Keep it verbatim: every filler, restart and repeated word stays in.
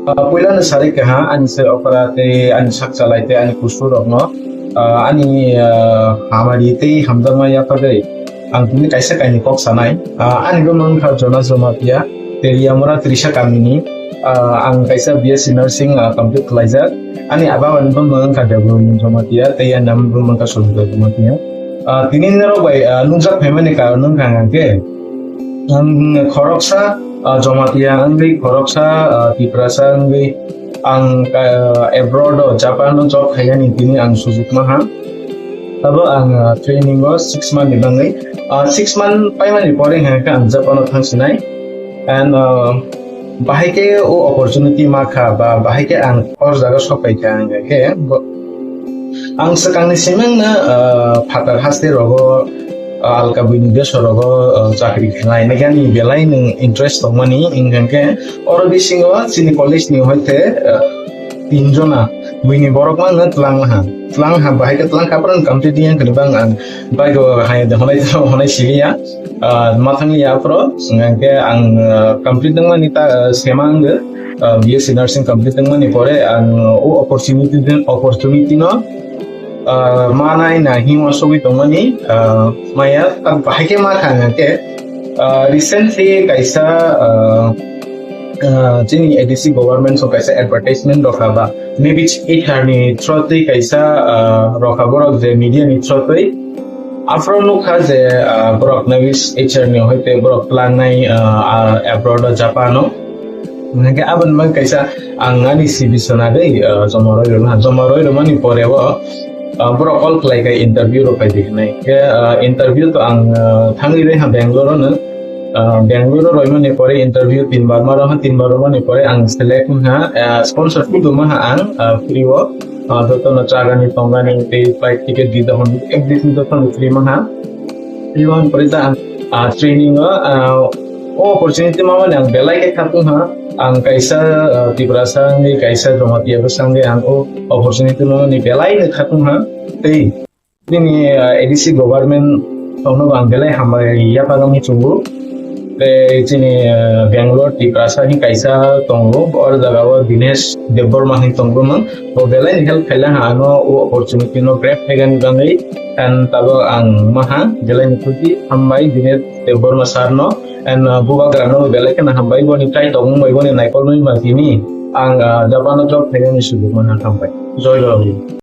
Ah, puilano sari kaha ani se okra tei ani sak chalai tei ani kusu rokno, ah, ani, ah, hamari tei hamjakma yaphagwi ang tini kaisa kaini kok sanai. Ah, ani bumung wngkha Jonas Jamatia, Teriamura Trisa kamini. Ah, ang kaisa B S C nursing, ah, complete khlaijak. Ani aba ani bumung wngkha Debbarma Jamatia tei ani bumung wngkha Sumitra Jamatia. Ah, tini norok bai, ah, nukjak phaimani karon wngkha hwnkhe, ang khoroksa, ah, Jamatia wngwi, khoroksa, ah, Tiprasa wngwi, ang, ah, abroad o, Japan o job khainani tini ang sujuk maha. Abo ang, ah, training o six month ni bagwi, ah, six month paimani pore hwnkhe ang Japan o thangsinai. And, ah, bahai khe o opportunity ma kha ba bahai khe ang hor jaga sok pai kha hwnkhe bo-, ang swkangni simangno, ah, phatar haste rogo, ah, alka buini desh rogo, ah, chakri khlainai gani belai nwng interest tongmani, hwnkhe oro bisingo chini college ni hoite, ah, tin jona buini borok mangno twlang ha. Twlang ha, bahai khe twlang kha, pran complete yang khe bang ang bai go hai de honai honai siliya. Ah, mathang ya pro, hwnkhe ang, ah, complete nangmani ta, ah, sema ang, ah, B S C nursing complete nangmani pore ang, ah, o opportunity den, opportunity no, ah, manai na himo sogwi tongmani, ah, maya, ah, bahai khe ma kha hwnkhe, ah, recently kaisa, ah, ah, chini A D C government so kaisa advertisement rokha ba, maybe H R ni through twi kaisa, ah, rokha borok je media ni through twi. Afro nukha je, ah, borok maybe H R ni hoite borok plangnai, ah, ah, abroad o Japan o. Hwnkhe aboni bagwi kaisa ang ani C V sonagwi, ah, joma rwi rwna, joma rwi rwmani pore o, ah, borok call khlai kha interview rok khai di hwnwi. Khe, ah, interview to ang, ah, thangwi rwi ha Bangalore o no. Ah, Bangalore o roimani pore interview tinbar ma rwha, tinbar rwmani pore ang select wngha, ah, sponsor kudu maha ang, ah, free o, ah, jotono chagani tongani tei flight ticket di dohon, ek din jotono free maha. Free maha pore ta ang, ah, training o, ah, o opportunity mamani ang belai khe khatung ha. Ang kaisa, ah, Tiprasa wngwi kaisa Jamatia bwsa wngwi ang o opportunity mamani belai no khatung ha. Tei Chini, ah, A D C government tongno ang belai hambai yapha wngwi chungo. Tei chini, ah, Bangalore Tiprasa ni kaisa tongo, or jaga o Dinesh Debbarma hin tongo mang. Bo belai ni help khaila ha ano o opportunity no grab khaigani bagwi. And tabo ang maha belai ni khusi hambai Dinesh Debbarma sir no. And, ah, bubagra no belai kheno hambai boni tai tongmung bai boni naikolmani bagwi ni ang, ah, Japan o job khaigani sujuk manha hambai. Joy Babu.